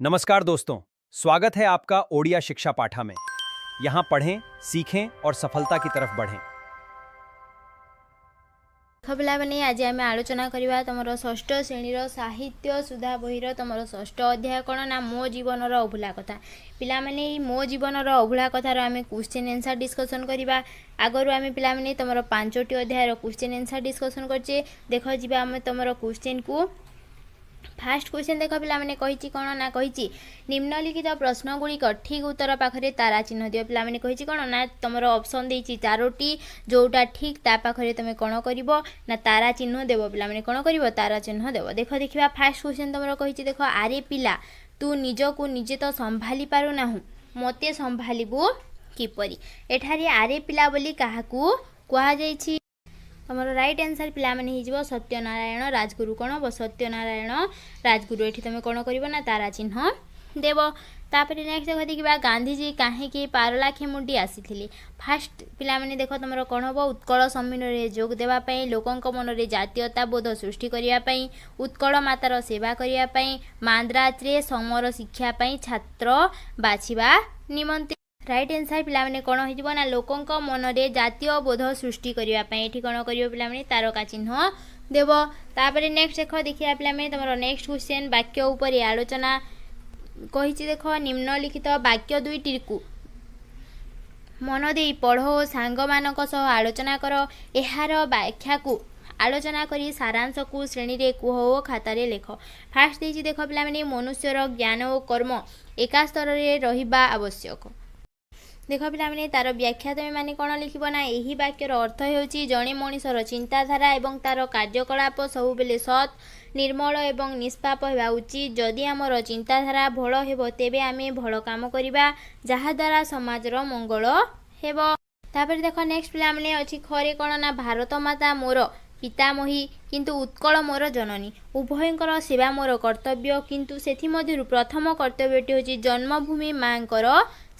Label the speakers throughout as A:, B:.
A: नमस्कार दोस्तों, स्वागत है आपका ओडिया शिक्षा पाठा में। यहाँ पढ़ें, सीखें और सफलता की तरफ बढ़ें।
B: ଦେଖ ପିଲାମାନେ, ଆଜି ଆମେ ଆଲୋଚନା କରିବା ତୁମର ଷଷ୍ଠ ଶ୍ରେଣୀର ସାହିତ୍ୟ ସୁଧା ବହିର ତୁମର ଷଷ୍ଠ ଅଧ୍ୟାୟ। କ'ଣ ନା ମୋ ଜୀବନର ଅଭୁଲା କଥା। ପିଲାମାନେ, ଏଇ ମୋ ଜୀବନର ଅଭୁଲା କଥାର ଆମେ କ୍ୱେଶ୍ଚିନ୍ ଆନ୍ସର୍ ଡିସ୍କସନ୍ କରିବା। ଆଗରୁ ଆମେ ପିଲାମାନେ ତୁମର ପାଞ୍ଚଟି ଅଧ୍ୟାୟର କ୍ୱେଶ୍ଚିନ୍ ଆନ୍ସର୍ ଡିସ୍କସନ୍ କରିଛେ। ଦେଖ, ଯିବା ଆମେ ତୁମର କ୍ୱେଶ୍ଚିନ୍କୁ। ଫାର୍ଷ୍ଟ କ୍ୱେଶ୍ଚନ୍ ଦେଖ ପିଲାମାନେ, କହିଛି କ'ଣ ନା କହିଛି, ନିମ୍ନଲିଖିତ ପ୍ରଶ୍ନ ଗୁଡ଼ିକ ଠିକ୍ ଉତ୍ତର ପାଖରେ ତାରା ଚିହ୍ନ ଦିଅ। ପିଲାମାନେ, କହିଛି କ'ଣ ନା ତୁମର ଅପସନ୍ ଦେଇଛି ଚାରୋଟି, ଯେଉଁଟା ଠିକ୍ ତା ପାଖରେ ତୁମେ କ'ଣ କରିବ ନା ତାରା ଚିହ୍ନ ଦେବ। ପିଲାମାନେ, କ'ଣ କରିବ? ତାରା ଚିହ୍ନ ଦେବ। ଦେଖ, ଦେଖିବା। ଫାର୍ଷ୍ଟ କ୍ୱେଶ୍ଚନ୍ ତୁମର କହିଛି, ଦେଖ, ଆରେ ପିଲା, ତୁ ନିଜକୁ ନିଜେ ତ ସମ୍ଭାଳି ପାରୁନାହୁଁ, ମୋତେ ସମ୍ଭାଳିବୁ କିପରି? ଏଠାରେ ଆରେ ପିଲା ବୋଲି କାହାକୁ କୁହାଯାଇଛି? ତମର ରାଇଟ୍ ଆନ୍ସର୍ ପିଲାମାନେ ହେଇଯିବ ସତ୍ୟନାରାୟଣ ରାଜଗୁରୁ। କ'ଣ ହେବ? ସତ୍ୟନାରାୟଣ ରାଜଗୁରୁ। ଏଠି ତୁମେ କ'ଣ କରିବ ନା ତାରା ଚିହ୍ନ ଦେବ। ତାପରେ ନେକ୍ସଟ ଦେଖ ଦେଖିବା, ଗାନ୍ଧିଜୀ କାହିଁକି ପାରଳାଖେମୁଣ୍ଡି ଆସିଥିଲେ? ଫାଷ୍ଟ ପିଲାମାନେ ଦେଖ, ତମର କ'ଣ ହେବ? ଉତ୍କଳ ସମ୍ମିଳନୀରେ ଯୋଗ ଦେବା ପାଇଁ, ଲୋକଙ୍କ ମନରେ ଜାତୀୟତା ବୋଧ ସୃଷ୍ଟି କରିବା ପାଇଁ, ଉତ୍କଳ ମାତାର ସେବା କରିବା ପାଇଁ, ମାନ୍ଦ୍ରାଜରେ ସମର ଶିକ୍ଷା ପାଇଁ ଛାତ୍ର ବାଛିବା ନିମନ୍ତେ। ରାଇଟ୍ ଆନ୍ସର୍ ପିଲାମାନେ କ'ଣ ହେଇଯିବ ନା ଲୋକଙ୍କ ମନରେ ଜାତୀୟ ବୋଧ ସୃଷ୍ଟି କରିବା ପାଇଁ। ଏଠି କ'ଣ କରିବ ପିଲାମାନେ? ତାରକା ଚିହ୍ନ ଦେବ। ତାପରେ ନେକ୍ସଟ ଦେଖ ଦେଖିବା ପିଲାମାନେ, ତମର ନେକ୍ସଟ କ୍ୱେଶ୍ଚନ୍ ବାକ୍ୟ ଉପରେ ଆଲୋଚନା କହିଛି। ଦେଖ, ନିମ୍ନଲିଖିତ ବାକ୍ୟ ଦୁଇଟିକୁ ମନ ଦେଇ ପଢ଼ ଓ ସାଙ୍ଗମାନଙ୍କ ସହ ଆଲୋଚନା କର। ଏହାର ବ୍ୟାଖ୍ୟାକୁ ଆଲୋଚନା କରି ସାରାଂଶକୁ ଶ୍ରେଣୀରେ କୁହ ଓ ଖାତାରେ ଲେଖ। ଫାର୍ଷ୍ଟ ଦେଇଛି ଦେଖ ପିଲାମାନେ, ମନୁଷ୍ୟର ଜ୍ଞାନ ଓ କର୍ମ ଏକା ସ୍ତରରେ ରହିବା ଆବଶ୍ୟକ। ଦେଖ ପିଲାମାନେ, ତାର ବ୍ୟାଖ୍ୟା ତୁମେ ମାନେ କ'ଣ ଲେଖିବ ନା ଏହି ବାକ୍ୟର ଅର୍ଥ ହେଉଛି, ଜଣେ ମଣିଷର ଚିନ୍ତାଧାରା ଏବଂ ତାର କାର୍ଯ୍ୟକଳାପ ସବୁବେଳେ ସତ୍, ନିର୍ମଳ ଏବଂ ନିଷ୍ପାପ ହେବା ଉଚିତ। ଯଦି ଆମର ଚିନ୍ତାଧାରା ଭଲ ହେବ, ତେବେ ଆମେ ଭଲ କାମ କରିବା, ଯାହାଦ୍ୱାରା ସମାଜର ମଙ୍ଗଳ ହେବ। ତାପରେ ଦେଖ, ନେକ୍ସଟ ପିଲାମାନେ ଅଛି ଖରେ କ'ଣ ନା ଭାରତ ମାତା ମୋର ପିତାମହୀ, କିନ୍ତୁ ଉତ୍କଳ ମୋର ଜନନୀ। ଉଭୟଙ୍କର ସେବା ମୋର କର୍ତ୍ତବ୍ୟ, କିନ୍ତୁ ସେଥିମଧ୍ୟରୁ ପ୍ରଥମ କର୍ତ୍ତବ୍ୟଟି ହେଉଛି ଜନ୍ମଭୂମି ମାଙ୍କର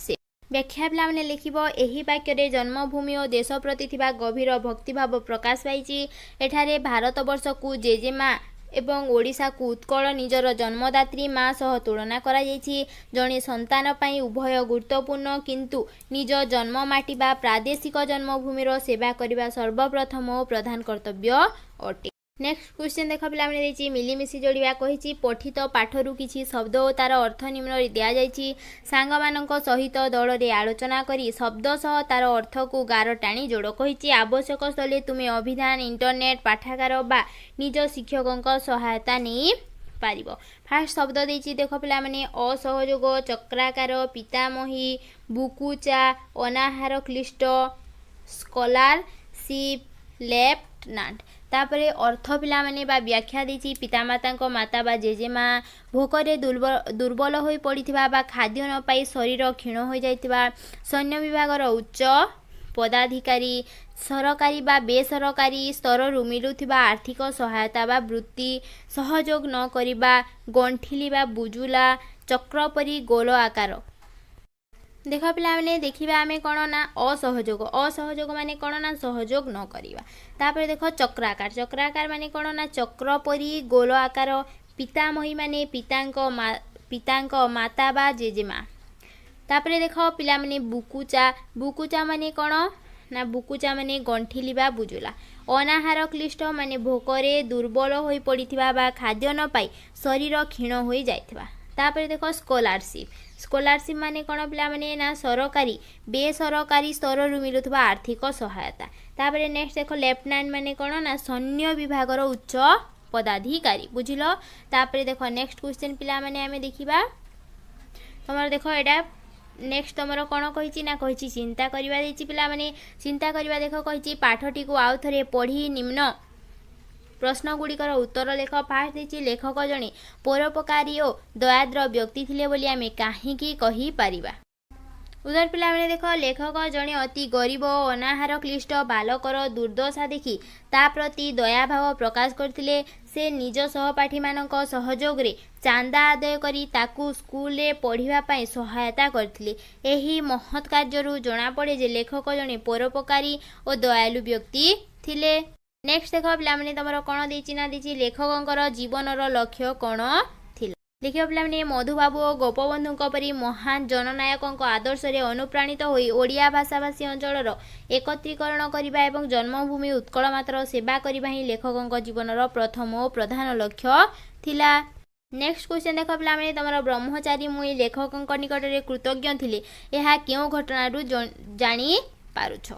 B: ସେବା। ବ୍ୟାଖ୍ୟା ପିଲାମାନେ ଲେଖିବ, ଏହି ବାକ୍ୟରେ ଜନ୍ମଭୂମି ଓ ଦେଶ ପ୍ରତି ଥିବା ଗଭୀର ଭକ୍ତିଭାବ ପ୍ରକାଶ ପାଇଛି। ଏଠାରେ ଭାରତବର୍ଷକୁ ଜେଜେମା ଏବଂ ଓଡ଼ିଶାକୁ ଉତ୍କଳ ନିଜର ଜନ୍ମଦାତ୍ରୀ ମା ସହ ତୁଳନା କରାଯାଇଛି। ଜଣେ ସନ୍ତାନ ପାଇଁ ଉଭୟ ଗୁରୁତ୍ୱପୂର୍ଣ୍ଣ, କିନ୍ତୁ ନିଜ ଜନ୍ମ ମାଟି ବା ପ୍ରାଦେଶିକ ଜନ୍ମଭୂମିର ସେବା କରିବା ସର୍ବପ୍ରଥମ ଓ ପ୍ରଧାନ କର୍ତ୍ତବ୍ୟ ଅଟେ। ନେକ୍ସଟ କ୍ୱେଶ୍ଚନ୍ ଦେଖ ପିଲାମାନେ, ଦେଇଛି ମିଳିମିଶି ଯୋଡ଼ିବା। କହିଛି, ପଠିତ ପାଠରୁ କିଛି ଶବ୍ଦ ଓ ତାର ଅର୍ଥ ନିମ୍ନରେ ଦିଆଯାଇଛି। ସାଙ୍ଗମାନଙ୍କ ସହିତ ଦଳରେ ଆଲୋଚନା କରି ଶବ୍ଦ ସହ ତାର ଅର୍ଥକୁ ଗାର ଟାଣି ଯୋଡ଼। କହିଛି, ଆବଶ୍ୟକ ସ୍ଥଳେ ତୁମେ ଅଭିଧାନ, ଇଣ୍ଟରନେଟ୍, ପାଠାଗାର ବା ନିଜ ଶିକ୍ଷକଙ୍କ ସହାୟତା ନେଇ ପାରିବ। ଫାର୍ଷ୍ଟ ଶବ୍ଦ ଦେଇଛି ଦେଖ ପିଲାମାନେ, ଅସହଯୋଗ, ଚକ୍ରାକାର, ପିତାମହୀ, ବୁକୁଚା, ଅନାହାର କ୍ଲିଷ୍ଟ, ସ୍କଲାରସିପ୍, ଲେଫ୍ଟନାଣ୍ଟ। ତାପରେ ଅର୍ଥ ପିଲାମାନେ ବା ବ୍ୟାଖ୍ୟା ଦେଇଛି, ପିତାମାତାଙ୍କ ମାତା ବା ଜେଜେମା, ଭୋକରେ ଦୁର୍ବଳ ହୋଇ ପଡ଼ିଥିବା ବା ଖାଦ୍ୟ ନ ପାଇ ଶରୀର କ୍ଷୀଣ ହୋଇଯାଇଥିବା, ସୈନ୍ୟ ବିଭାଗର ଉଚ୍ଚ ପଦାଧିକାରୀ, ସରକାରୀ ବା ବେସରକାରୀ ସ୍ତରରୁ ମିଳୁଥିବା ଆର୍ଥିକ ସହାୟତା ବା ବୃତ୍ତି, ସହଯୋଗ ନ କରିବା, ଗଣ୍ଠିଲି ବା ବୁଜୁଲା, ଚକ୍ର ପରି ଗୋଲ ଆକାର। ଦେଖ ପିଲାମାନେ, ଦେଖିବା ଆମେ କ'ଣ ନା ଅସହଯୋଗ। ଅସହଯୋଗ ମାନେ କ'ଣ ନା ସହଯୋଗ ନ କରିବା। ତାପରେ ଦେଖ, ଚକ୍ରାକାର। ଚକ୍ରାକାର ମାନେ କ'ଣ ନା ଚକ୍ର ପରି ଗୋଲ ଆକାର। ପିତାମହୀ ମାନେ ପିତାଙ୍କ ମାତା ବା ଜେଜେମା। ତାପରେ ଦେଖ ପିଲାମାନେ, ବୁକୁଚା। ବୁକୁଚା ମାନେ କ'ଣ ନା ବୁକୁଚା ମାନେ ଗଣ୍ଠିଲି ବା ବୁଜୁଲା। ଅନାହାର କ୍ଲିଷ୍ଟ ମାନେ ଭୋକରେ ଦୁର୍ବଳ ହୋଇ ପଡ଼ିଥିବା ବା ଖାଦ୍ୟ ନ ପାଇ ଶରୀର କ୍ଷୀଣ ହୋଇଯାଇଥିବା। ତାପରେ ଦେଖ, ସ୍କଲାରସିପ୍। ସ୍କଲାରସିପ୍ ମାନେ କ'ଣ ପିଲାମାନେ ନା ସରକାରୀ ବେସରକାରୀ ସ୍ତରରୁ ମିଳୁଥିବା ଆର୍ଥିକ ସହାୟତା। ତାପରେ ନେକ୍ସଟ ଦେଖ, ଲେଫ୍ଟନାଣ୍ଟ ମାନେ କ'ଣ ନା ସୈନ୍ୟ ବିଭାଗର ଉଚ୍ଚ ପଦାଧିକାରୀ। ବୁଝିଲ? ତାପରେ ଦେଖ, ନେକ୍ସଟ କ୍ୱେଶ୍ଚନ୍ ପିଲାମାନେ ଆମେ ଦେଖିବା। ତମର ଦେଖ, ଏଇଟା ନେକ୍ସଟ ତମର କ'ଣ କହିଛି ନା କହିଛି, ଚିନ୍ତା କରିବା ଦେଇଛି ପିଲାମାନେ। ଚିନ୍ତା କରିବା ଦେଖ କହିଛି, ପାଠଟିକୁ ଆଉ ଥରେ ପଢ଼ି ନିମ୍ନ ପ୍ରଶ୍ନ ଗୁଡ଼ିକର ଉତ୍ତର ଲେଖ। ଫାର୍ଷ୍ଟ ଦେଇଛି, ଲେଖକ ଜଣେ ପରୋପକାରୀ ଓ ଦୟାଦ୍ର ବ୍ୟକ୍ତି ଥିଲେ ବୋଲି ଆମେ କାହିଁକି କହିପାରିବା? ଉତ୍ତର ପିଲାମାନେ ଦେଖ, ଲେଖକ ଜଣେ ଅତି ଗରିବ ଓ ଅନାହାର କ୍ଲିଷ୍ଟ ବାଲକର ଦୁର୍ଦ୍ଦଶା ଦେଖି ତା ପ୍ରତି ଦୟାଭାବ ପ୍ରକାଶ କରିଥିଲେ। ସେ ନିଜ ସହପାଠୀମାନଙ୍କ ସହଯୋଗରେ ଚାନ୍ଦା ଆଦାୟ କରି ତାକୁ ସ୍କୁଲରେ ପଢ଼ିବା ପାଇଁ ସହାୟତା କରିଥିଲେ। ଏହି ମହତ୍ କାର୍ଯ୍ୟରୁ ଜଣାପଡ଼େ ଯେ ଲେଖକ ଜଣେ ପରୋପକାରୀ ଓ ଦୟାଳୁ ବ୍ୟକ୍ତି ଥିଲେ। ନେକ୍ସଟ ଦେଖ ପିଲାମାନେ, ତମର କ'ଣ ଦେଇଛି ନା ଦେଇଛି, ଲେଖକଙ୍କର ଜୀବନର ଲକ୍ଷ୍ୟ କ'ଣ ଥିଲା? ଲେଖିବ ପିଲାମାନେ, ମଧୁବାବୁ ଓ ଗୋପବନ୍ଧୁଙ୍କ ପରି ମହାନ ଜନନାୟକଙ୍କ ଆଦର୍ଶରେ ଅନୁପ୍ରାଣିତ ହୋଇ ଓଡ଼ିଆ ଭାଷାଭାଷୀ ଅଞ୍ଚଳର ଏକତ୍ରୀକରଣ କରିବା ଏବଂ ଜନ୍ମଭୂମି ଉତ୍କଳ ମାତାର ସେବା କରିବା ହିଁ ଲେଖକଙ୍କ ଜୀବନର ପ୍ରଥମ ଓ ପ୍ରଧାନ ଲକ୍ଷ୍ୟ ଥିଲା। ନେକ୍ସଟ କ୍ୱେଶ୍ଚନ୍ ଦେଖ ପିଲାମାନେ ତମର, ବ୍ରହ୍ମଚାରୀ ମୁଇଁ ଲେଖକଙ୍କ ନିକଟରେ କୃତଜ୍ଞ ଥିଲେ, ଏହା କେଉଁ ଘଟଣାରୁ ଜାଣିପାରୁଛ?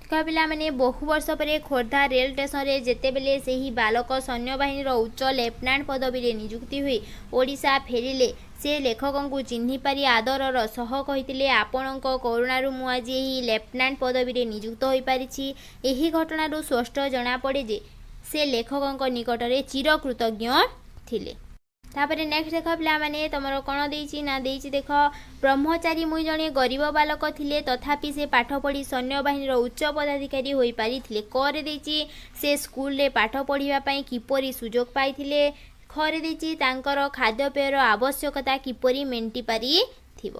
B: ଦେଖ ପିଲାମାନେ, ବହୁ ବର୍ଷ ପରେ ଖୋର୍ଦ୍ଧା ରେଳ ଷ୍ଟେସନରେ ଯେତେବେଳେ ସେହି ବାଲକ ସୈନ୍ୟବାହିନୀର ଉଚ୍ଚ ଲେଫ୍ଟନାଣ୍ଟ ପଦବୀରେ ନିଯୁକ୍ତି ହୋଇ ଓଡ଼ିଶା ଫେରିଲେ, ସେ ଲେଖକଙ୍କୁ ଚିହ୍ନିପାରି ଆଦରର ସହ କହିଥିଲେ, "ଆପଣଙ୍କ କରୁଣାରୁ ମୁଁ ଆଜି ଏହି ଲେଫ୍ଟନାଣ୍ଟ ପଦବୀରେ ନିଯୁକ୍ତ ହୋଇପାରିଛି।" ଏହି ଘଟଣାରୁ ସ୍ପଷ୍ଟ ଜଣାପଡ଼େ ଯେ ସେ ଲେଖକଙ୍କ ନିକଟରେ ଚିରକୃତଜ୍ଞ ଥିଲେ। ତାପରେ ନେକ୍ସଟ ଦେଖ ପିଲାମାନେ, ତମର କ'ଣ ଦେଇଛି ନା ଦେଇଛି ଦେଖ, ବ୍ରହ୍ମଚାରୀ ମୁଇଁ ଜଣେ ଗରିବ ବାଲକ ଥିଲେ, ତଥାପି ସେ ପାଠ ପଢ଼ି ସୈନ୍ୟବାହିନୀର ଉଚ୍ଚ ପଦାଧିକାରୀ ହୋଇପାରିଥିଲେ। କରେ ଦେଇଛି, ସେ ସ୍କୁଲରେ ପାଠ ପଢ଼ିବା ପାଇଁ କିପରି ସୁଯୋଗ ପାଇଥିଲେ? ଖରେ ଦେଇଛି, ତାଙ୍କର ଖାଦ୍ୟପେୟର ଆବଶ୍ୟକତା କିପରି ମେଣ୍ଟି ପାରିଥିବ?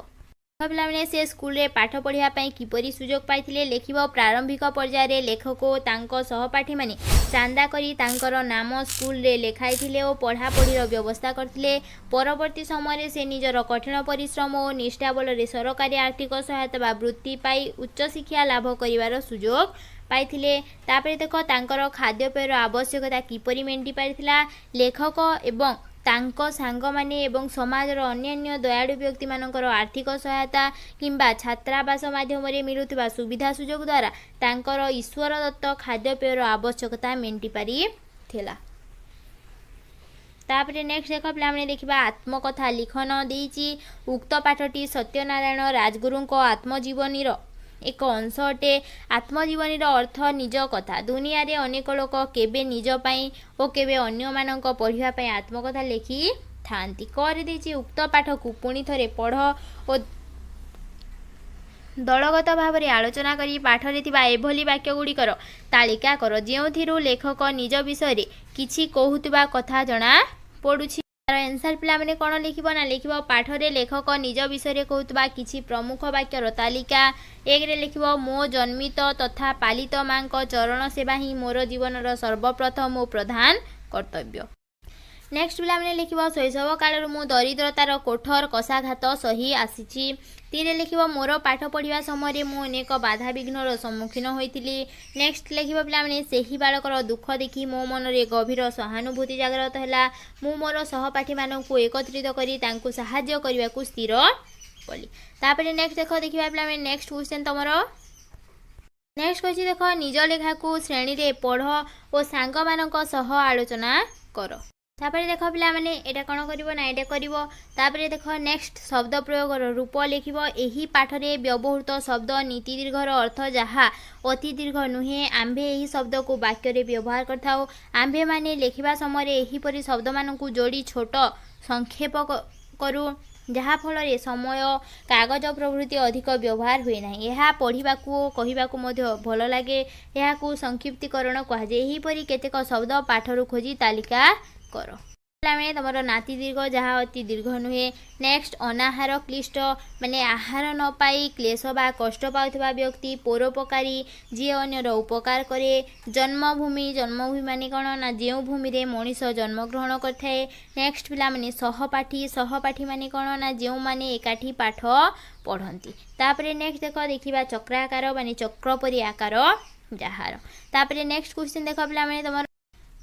B: ପିଲାମାନେ, ସେ ସ୍କୁଲରେ ପାଠ ପଢ଼ିବା ପାଇଁ କିପରି ସୁଯୋଗ ପାଇଥିଲେ? ଲେଖିବ, ପ୍ରାରମ୍ଭିକ ପର୍ଯ୍ୟାୟରେ ଲେଖକ ଓ ତାଙ୍କ ସହପାଠୀମାନେ ଚାନ୍ଦା କରି ତାଙ୍କର ନାମ ସ୍କୁଲରେ ଲେଖାଇଥିଲେ ଓ ପଢ଼ାପଢ଼ିର ବ୍ୟବସ୍ଥା କରିଥିଲେ। ପରବର୍ତ୍ତୀ ସମୟରେ ସେ ନିଜର କଠିନ ପରିଶ୍ରମ ଓ ନିଷ୍ଠା ବଳରେ ସରକାରୀ ଆର୍ଥିକ ସହାୟତା ବା ବୃତ୍ତି ପାଇ ଉଚ୍ଚଶିକ୍ଷା ଲାଭ କରିବାର ସୁଯୋଗ ପାଇଥିଲେ। ତାପରେ ଦେଖ, ତାଙ୍କର ଖାଦ୍ୟପେୟର ଆବଶ୍ୟକତା କିପରି ମେଣ୍ଟି ପାରିଥିଲା? ଲେଖକ ଏବଂ ତାଙ୍କ ସାଙ୍ଗମାନେ ଏବଂ ସମାଜର ଅନ୍ୟାନ୍ୟ ଦୟାଳୁ ବ୍ୟକ୍ତିମାନଙ୍କର ଆର୍ଥିକ ସହାୟତା କିମ୍ବା ଛାତ୍ରାବାସ ମାଧ୍ୟମରେ ମିଳୁଥିବା ସୁବିଧା ସୁଯୋଗ ଦ୍ୱାରା ତାଙ୍କର ଈଶ୍ୱର ଦତ୍ତ ଖାଦ୍ୟପେୟର ଆବଶ୍ୟକତା ମେଣ୍ଟି ପାରିଥିଲା। ତାପରେ ନେକ୍ସଟ ଦେଖ ପିଲାମାନେ, ଦେଖିବା ଆତ୍ମକଥା ଲିଖନ ଦେଇଛି। ଉକ୍ତ ପାଠଟି ସତ୍ୟନାରାୟଣ ରାଜଗୁରୁଙ୍କ ଆତ୍ମଜୀବନୀର ଏକ ଅଂଶ ଅଟେ। ଆତ୍ମଜୀବନୀର ଅର୍ଥ ନିଜ କଥା। ଦୁନିଆରେ ଅନେକ ଲୋକ କେବେ ନିଜ ପାଇଁ ଓ କେବେ ଅନ୍ୟମାନଙ୍କ ପଢ଼ିବା ପାଇଁ ଆତ୍ମକଥା ଲେଖିଥାନ୍ତି। କରେ ଦେଇଛି, ଉକ୍ତ ପାଠକୁ ପୁଣି ଥରେ ପଢ଼ ଓ ଦଳଗତ ଭାବରେ ଆଲୋଚନା କରି ପାଠରେ ଥିବା ଏଭଳି ବାକ୍ୟ ଗୁଡ଼ିକର ତାଲିକା କର, ଯେଉଁଥିରୁ ଲେଖକ ନିଜ ବିଷୟରେ କିଛି କହୁଥିବା କଥା ଜଣା ପଡ଼ୁଛି। ତାର ଆନ୍ସର୍ ପିଲାମାନେ କ'ଣ ଲେଖିବ ନା ଲେଖିବ, ପାଠରେ ଲେଖକ ନିଜ ବିଷୟରେ କହୁଥିବା କିଛି ପ୍ରମୁଖ ବାକ୍ୟର ତାଲିକା। ଏକରେ ଲେଖିବ, ମୋ ଜନ୍ମିତ ତଥା ପାଳିତ ମାଙ୍କ ଚରଣ ସେବା ହିଁ ମୋର ଜୀବନର ସର୍ବପ୍ରଥମ ଓ ପ୍ରଧାନ କର୍ତ୍ତବ୍ୟ। ନେକ୍ସଟ ପିଲାମାନେ ଲେଖିବ, ଶୈଶବ କାଳରୁ ମୁଁ ଦରିଦ୍ରତାର କଠୋର କଷାଘାତ ସହି ଆସିଛି। ତିନିରେ ଲେଖିବ, ମୋର ପାଠ ପଢ଼ିବା ସମୟରେ ମୁଁ ଅନେକ ବାଧାବିଘ୍ନର ସମ୍ମୁଖୀନ ହୋଇଥିଲି। ନେକ୍ସଟ ଲେଖିବ ପିଲାମାନେ, ସେହି ବାଳକର ଦୁଃଖ ଦେଖି ମୋ ମନରେ ଗଭୀର ସହାନୁଭୂତି ଜାଗ୍ରତ ହେଲା। ମୁଁ ମୋର ସହପାଠୀମାନଙ୍କୁ ଏକତ୍ରିତ କରି ତାଙ୍କୁ ସାହାଯ୍ୟ କରିବାକୁ ସ୍ଥିର କଲି। ତାପରେ ନେକ୍ସଟ ଦେଖ, ଦେଖିବା ପିଲାମାନେ, ନେକ୍ସଟ କ୍ୱେଶ୍ଚନ୍ ତମର। ନେକ୍ସଟ କହିଛି ଦେଖ, ନିଜ ଲେଖାକୁ ଶ୍ରେଣୀରେ ପଢ଼ ଓ ସାଙ୍ଗମାନଙ୍କ ସହ ଆଲୋଚନା କର। ତାପରେ ଦେଖ ପିଲାମାନେ, ଏଇଟା କ'ଣ କରିବ ନା ଏଇଟା କରିବ। ତାପରେ ଦେଖ ନେକ୍ସଟ, ଶବ୍ଦ ପ୍ରୟୋଗର ରୂପ ଲେଖିବ। ଏହି ପାଠରେ ବ୍ୟବହୃତ ଶବ୍ଦ ନୀତି ଦୀର୍ଘର ଅର୍ଥ ଯାହା ଅତି ଦୀର୍ଘ ନୁହେଁ, ଆମ୍ଭେ ଏହି ଶବ୍ଦକୁ ବାକ୍ୟରେ ବ୍ୟବହାର କରିଥାଉ। ଆମ୍ଭେମାନେ ଲେଖିବା ସମୟରେ ଏହିପରି ଶବ୍ଦମାନଙ୍କୁ ଯୋଡ଼ି ଛୋଟ ସଂକ୍ଷେପ କରୁ, ଯାହାଫଳରେ ସମୟ, କାଗଜ ପ୍ରଭୃତି ଅଧିକ ବ୍ୟବହାର ହୁଏ ନାହିଁ। ଏହା ପଢ଼ିବାକୁ ଓ କହିବାକୁ ମଧ୍ୟ ଭଲ ଲାଗେ। ଏହାକୁ ସଂକ୍ଷିପ୍ତୀକରଣ କୁହାଯାଏ। ଏହିପରି କେତେକ ଶବ୍ଦ ପାଠରୁ ଖୋଜି ତାଲିକା କର। ପିଲାମାନେ ତମର ନାତି ଦୀର୍ଘ, ଯାହା ଅତି ଦୀର୍ଘ ନୁହେଁ। ନେକ୍ସଟ, ଅନାହାର କ୍ଲିଷ୍ଟ ମାନେ ଆହାର ନ ପାଇ କ୍ଲେଶ ବା କଷ୍ଟ ପାଉଥିବା ବ୍ୟକ୍ତି। ପରୋପକାରୀ, ଯିଏ ଅନ୍ୟର ଉପକାର କରେ। ଜନ୍ମଭୂମି, ଜନ୍ମଭୂମି ମାନେ କ'ଣ ନା ଯେଉଁ ଭୂମିରେ ମଣିଷ ଜନ୍ମଗ୍ରହଣ କରିଥାଏ। ନେକ୍ସଟ ପିଲାମାନେ, ସହପାଠୀ, ସହପାଠୀ ମାନେ କ'ଣ ନା ଯେଉଁମାନେ ଏକାଠି ପାଠ ପଢ଼ନ୍ତି। ତାପରେ ନେକ୍ସଟ ଦେଖ, ଦେଖିବା ଚକ୍ରାକାର ମାନେ ଚକ୍ର ପରି ଆକାର ଯାହାର। ତାପରେ ନେକ୍ସଟ କ୍ୱେଶ୍ଚନ୍ ଦେଖ ପିଲାମାନେ ତମର,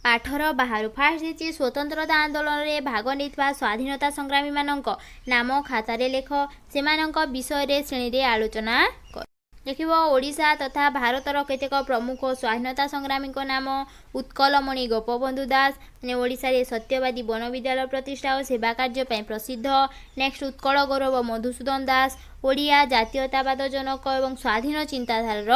B: ପାଠର ବାହାରୁ ଫାର୍ଷ୍ଟ ଦେଇଛି, ସ୍ୱତନ୍ତ୍ରତା ଆନ୍ଦୋଳନରେ ଭାଗ ନେଇଥିବା ସ୍ୱାଧୀନତା ସଂଗ୍ରାମୀମାନଙ୍କ ନାମ ଖାତାରେ ଲେଖ। ସେମାନଙ୍କ ବିଷୟରେ ଶ୍ରେଣୀରେ ଆଲୋଚନା କର। ଲେଖିବ, ଓଡ଼ିଶା ତଥା ଭାରତର କେତେକ ପ୍ରମୁଖ ସ୍ୱାଧୀନତା ସଂଗ୍ରାମୀଙ୍କ ନାମ। ଉତ୍କଳମଣି ଗୋପବନ୍ଧୁ ଦାସ, ମାନେ ଓଡ଼ିଶାରେ ସତ୍ୟବାଦୀ ବନବିଦ୍ୟାଳୟ ପ୍ରତିଷ୍ଠା ଓ ସେବା କାର୍ଯ୍ୟ ପାଇଁ ପ୍ରସିଦ୍ଧ। ନେକ୍ସଟ, ଉତ୍କଳ ଗୌରବ ମଧୁସୂଦନ ଦାସ, ଓଡ଼ିଆ ଜାତୀୟତାବାଦ ଜନକ ଏବଂ ସ୍ୱାଧୀନ ଚିନ୍ତାଧାରାର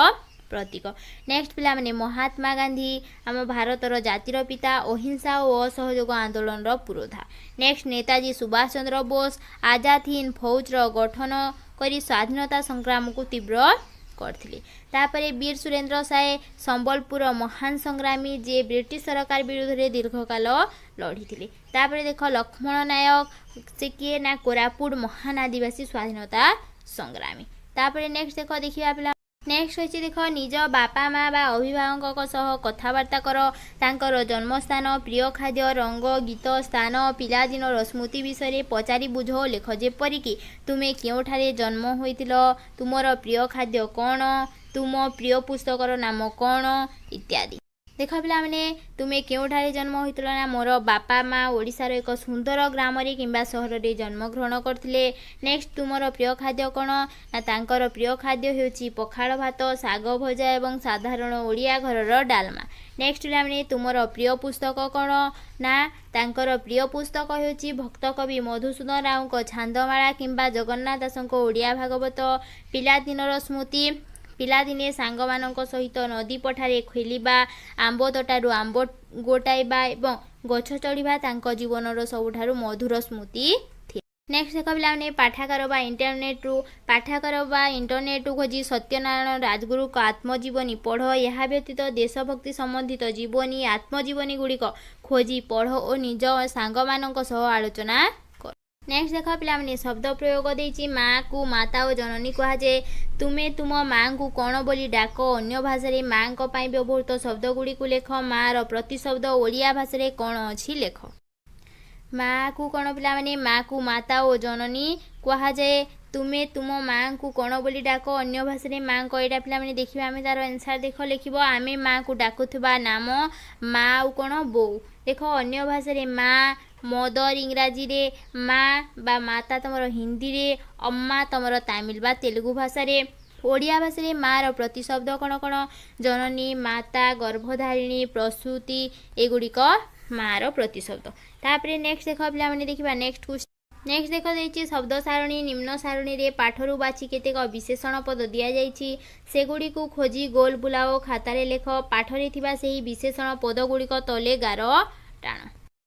B: ପ୍ରତୀକ। ନେକ୍ସଟ ପିଲାମାନେ, ମହାତ୍ମା ଗାନ୍ଧୀ, ଆମ ଭାରତର ଜାତିର ପିତା, ଅହିଂସା ଓ ଅସହଯୋଗ ଆନ୍ଦୋଳନର ପୁରୋଧା। ନେକ୍ସଟ, ନେତାଜୀ ସୁଭାଷ ଚନ୍ଦ୍ର ବୋଷ, ଆଜାଦ ହିନ୍ଦ ଫୌଜର ଗଠନ କରି ସ୍ୱାଧୀନତା ସଂଗ୍ରାମକୁ ତୀବ୍ର କରିଥିଲେ। ତାପରେ ବୀର ସୁରେନ୍ଦ୍ର ସାଏ, ସମ୍ବଲପୁର ମହାନ ସଂଗ୍ରାମୀ, ଯିଏ ବ୍ରିଟିଶ ସରକାର ବିରୁଦ୍ଧରେ ଦୀର୍ଘକାଳ ଲଢ଼ିଥିଲେ। ତାପରେ ଦେଖ, ଲକ୍ଷ୍ମଣ ନାୟକ, ସେ କିଏ ନା କୋରାପୁଟ ମହାନ ଆଦିବାସୀ ସ୍ୱାଧୀନତା ସଂଗ୍ରାମୀ। ତାପରେ ନେକ୍ସଟ ଦେଖ, ଦେଖିବା ପିଲା ନେକ୍ସଟ ଅଛି ଦେଖ, ନିଜ ବାପା ମା ବା ଅଭିଭାବକଙ୍କ ସହ କଥାବାର୍ତ୍ତା କର। ତାଙ୍କର ଜନ୍ମସ୍ଥାନ, ପ୍ରିୟ ଖାଦ୍ୟ, ରଙ୍ଗ, ଗୀତ, ସ୍ଥାନ, ପିଲାଦିନର ସ୍ମୃତି ବିଷୟରେ ପଚାରି ବୁଝ ଓ ଲେଖ। ଯେପରିକି ତୁମେ କେଉଁଠାରେ ଜନ୍ମ ହୋଇଥିଲ, ତୁମର ପ୍ରିୟ ଖାଦ୍ୟ କ'ଣ, ତୁମ ପ୍ରିୟ ପୁସ୍ତକର ନାମ କ'ଣ ଇତ୍ୟାଦି। ଦେଖ ପିଲାମାନେ, ତୁମେ କେଉଁଠାରେ ଜନ୍ମ ହୋଇଥିଲ ନା ମୋର ବାପା ମା ଓଡ଼ିଶାର ଏକ ସୁନ୍ଦର ଗ୍ରାମରେ କିମ୍ବା ସହରରେ ଜନ୍ମଗ୍ରହଣ କରିଥିଲେ। ନେକ୍ସଟ, ତୁମର ପ୍ରିୟ ଖାଦ୍ୟ କ'ଣ ନା ତାଙ୍କର ପ୍ରିୟ ଖାଦ୍ୟ ହେଉଛି ପଖାଳ ଭାତ, ଶାଗ ଭଜା ଏବଂ ସାଧାରଣ ଓଡ଼ିଆ ଘରର ଡାଲମା। ନେକ୍ସଟ ପିଲାମାନେ, ତୁମର ପ୍ରିୟ ପୁସ୍ତକ କ'ଣ ନା ତାଙ୍କର ପ୍ରିୟ ପୁସ୍ତକ ହେଉଛି ଭକ୍ତକବି ମଧୁସୂଦନ ରାଓଙ୍କ ଛାନ୍ଦମାଳା କିମ୍ବା ଜଗନ୍ନାଥ ଦାସଙ୍କ ଓଡ଼ିଆ ଭାଗବତ। ପିଲାଦିନର ସ୍ମୃତି, ପିଲାଦିନେ ସାଙ୍ଗମାନଙ୍କ ସହିତ ନଦୀ ପଠାରେ ଖେଳିବା, ଆମ୍ବ ତୋଟାରୁ ଆମ୍ବ ଗୋଟାଇବା ଏବଂ ଗଛ ଚଢ଼ିବା ତାଙ୍କ ଜୀବନର ସବୁଠାରୁ ମଧୁର ସ୍ମୃତି ଥିଲା। ନେକ୍ସଟ ଦେଖ ପିଲାମାନେ, ପାଠାଗାର ବା ଇଣ୍ଟରନେଟରୁ ଖୋଜି ସତ୍ୟନାରାୟଣ ରାଜଗୁରୁଙ୍କ ଆତ୍ମଜୀବନୀ ପଢ଼। ଏହା ବ୍ୟତୀତ ଦେଶଭକ୍ତି ସମ୍ବନ୍ଧିତ ଜୀବନୀ, ଆତ୍ମଜୀବନୀ ଗୁଡ଼ିକ ଖୋଜି ପଢ଼ ଓ ନିଜ ସାଙ୍ଗମାନଙ୍କ ସହ ଆଲୋଚନା କର। ନେକ୍ସଟ ଦେଖ ପିଲାମାନେ, ଶବ୍ଦ ପ୍ରୟୋଗ ଦେଇଛି। ମାଆକୁ ମାତା ଓ ଜନନୀ କୁହାଯାଏ। ତୁମେ ତୁମ ମାଆଙ୍କୁ କ'ଣ ବୋଲି ଡାକ? ଅନ୍ୟ ଭାଷାରେ ମାଆଙ୍କ ପାଇଁ ବ୍ୟବହୃତ ଶବ୍ଦ ଗୁଡ଼ିକୁ ଲେଖ। ମାଆର ପ୍ରତିଶବ୍ଦ ଓଡ଼ିଆ ଭାଷାରେ କ'ଣ ଅଛି ଲେଖ। ମାଆକୁ କ'ଣ ପିଲାମାନେ? ମାଆକୁ ମାତା ଓ ଜନନୀ କୁହାଯାଏ। ତୁମେ ତୁମ ମାଆଙ୍କୁ କ'ଣ ବୋଲି ଡାକ? ଅନ୍ୟ ଭାଷାରେ ମାଆଙ୍କ, ଏଇଟା ପିଲାମାନେ ଦେଖିବା ଆମେ ତାର ଆନ୍ସର। ଦେଖ, ଲେଖିବ ଆମେ ମାଆକୁ ଡାକୁଥିବା ନାମ ମା ଆଉ କ'ଣ ବୋଉ। ଦେଖ, ଅନ୍ୟ ଭାଷାରେ ମା, ମଦର ଇଂରାଜୀରେ, ମା ବା ମାତା ତମର ହିନ୍ଦୀରେ, ଅମ୍ମା ତମର ତାମିଲ ବା ତେଲୁଗୁ ଭାଷାରେ। ଓଡ଼ିଆ ଭାଷାରେ ମାଆର ପ୍ରତିଶବ୍ଦ କ'ଣ କ'ଣ? ଜନନୀ, ମାତା, ଗର୍ଭଧାରିଣୀ, ପ୍ରସୂତି, ଏଗୁଡ଼ିକ ମାଆର ପ୍ରତିଶବ୍ଦ। ତାପରେ ନେକ୍ସଟ ଦେଖ ପିଲାମାନେ, ଦେଖିବା ନେକ୍ସଟ ନେକ୍ସଟ ଦେଖ ଦେଇଛି ଶବ୍ଦ ସାରଣୀ। ନିମ୍ନ ସାରଣୀରେ ପାଠରୁ ବାଛି କେତେକ ବିଶେଷଣ ପଦ ଦିଆଯାଇଛି। ସେଗୁଡ଼ିକୁ ଖୋଜି ଗୋଲ ବୁଲାଅ, ଖାତାରେ ଲେଖ। ପାଠରେ ଥିବା ସେହି ବିଶେଷଣ ପଦଗୁଡ଼ିକ ତଲେ ଗାର ଟାଣ।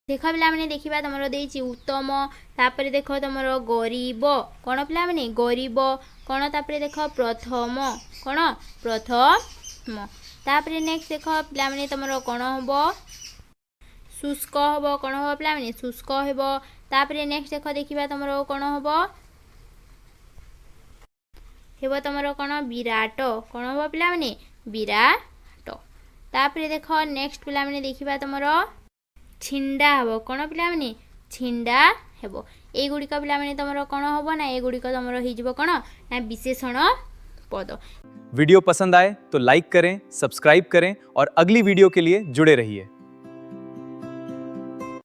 B: ଦେଖ ପିଲାମାନେ, ଦେଖିବା ତମର ଦେଇଛି ଉତ୍ତମ। ତାପରେ ଦେଖ ତମର ଗରିବ। କ'ଣ ପିଲାମାନେ? ଗରିବ କ'ଣ? ତାପରେ ଦେଖ ପ୍ରଥମ। କ'ଣ? ପ୍ରଥମ। ତାପରେ ନେକ୍ସଟ ଦେଖ ପିଲାମାନେ, ତମର କ'ଣ ହବ? ଶୁଷ୍କ ହବ। କ'ଣ ହବ ପିଲାମାନେ? ଶୁଷ୍କ ହେବ। ତାପରେ ନେକ୍ସଟ ଦେଖ, ଦେଖିବା ତମର କ'ଣ ହବ? ହେବ ତମର କ'ଣ? ବିରାଟ। କ'ଣ ହବ ପିଲାମାନେ? ବିରାଟ। ତାପରେ ଦେଖ ନେକ୍ସଟ ପିଲାମାନେ, ଦେଖିବା ତମର ଛିଣ୍ଡା ହବ। କ'ଣ ପିଲାମାନେ? ଛିଣ୍ଡା ହେବ। ଏଇଗୁଡ଼ିକ ପିଲାମାନେ ତମର କ'ଣ ହବ ନା ଏଗୁଡ଼ିକ ତମର ହେଇଯିବ କ'ଣ ନା ବିଶେଷଣ ପଦ।
A: वीडियो पसंद आए तो लाइक करें, सब्सक्राइब करें और अगली वीडियो के लिए जुड़े रहिए।